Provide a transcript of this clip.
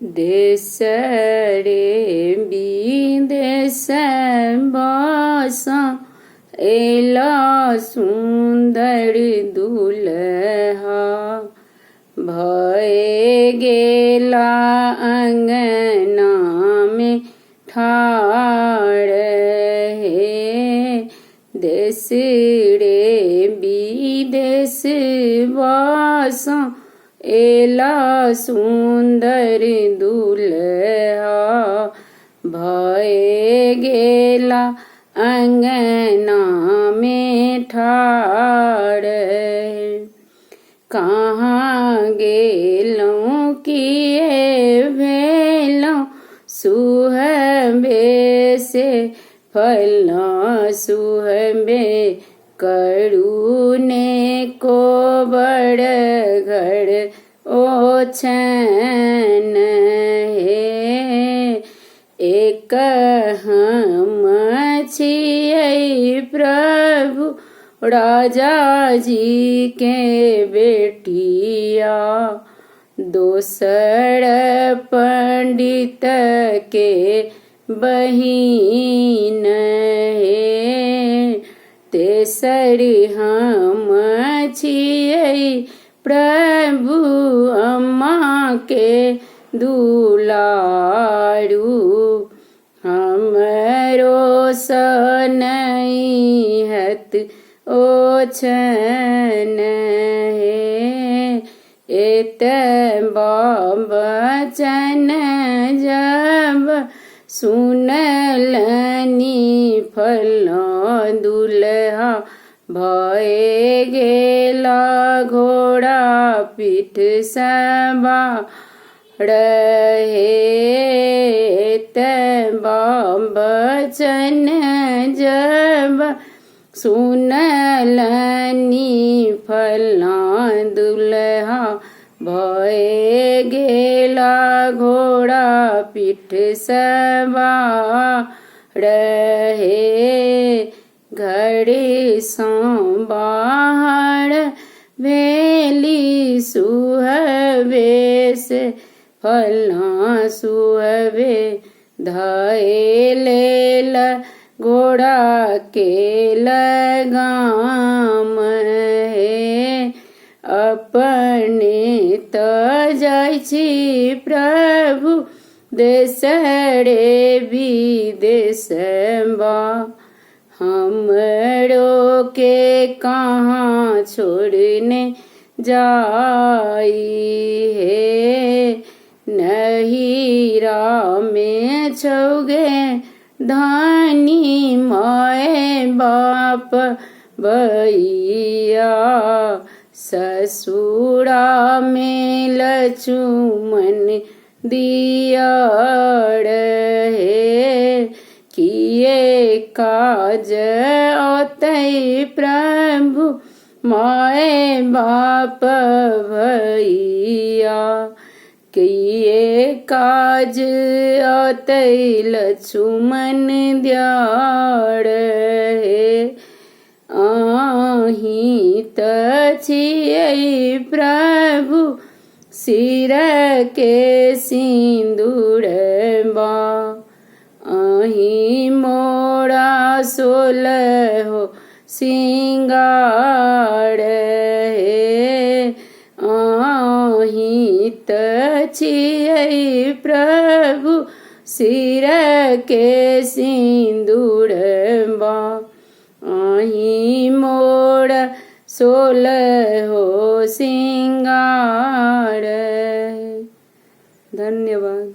देश रे विदेश बस एला सुन्दर दुल्हा, भए गेला अङ्गनामे ठाढ़ हे। देश रे विदेश बस एला सुन्दर दुल्हा, भए गेला अङ्गनामे ठाढ़। कहाँ गेलहुँ किए भेलहुँ सुहबे से फलना सुहबे करू ने कोबर घर ओछैन हे। एक हम छियै प्रभु राजा जी के बेटिया, दोसर पंडित के बहिन हे। तेसर हम छियै प्रभु अम्मा के दुलारू, हमरो सँ नहि हैत ओछैन हे। एते बचन जब सुनलनि फल्लाँ दुल्हा, भए गेला घोड़ा पीठ सवार हे। एते बचन जब सुनलनि फल्लाँ दुल्हा, भए गेला घोड़ा पीठ सवार हे। घरसँ बाहर भेली सुहबे से फल्लाँ सुहबे धए लेल घोड़ा के लगाम हे। अपने तऽ जाइ छी प्रभु देश रे विदेश बा, हमरो के कहाँ छोड़ने जाई हे। नहिरा मे छौगे धनी माय बाप भैया, ससुरा मे लक्ष्मण दिया हे। किए काज औतै प्रभु माय बाप भैया, किए काज औतै लक्ष्मण दियार हे। अहीं तऽ छियै प्रभु सिर के सिन्दूरबा, अहीं मोरा सोलहो सिंगार हे। अहीं तऽ छियै प्रभु सिर के सिन्दूरबा, अहीं मोर सोलहो सिंगार। धन्यवाद।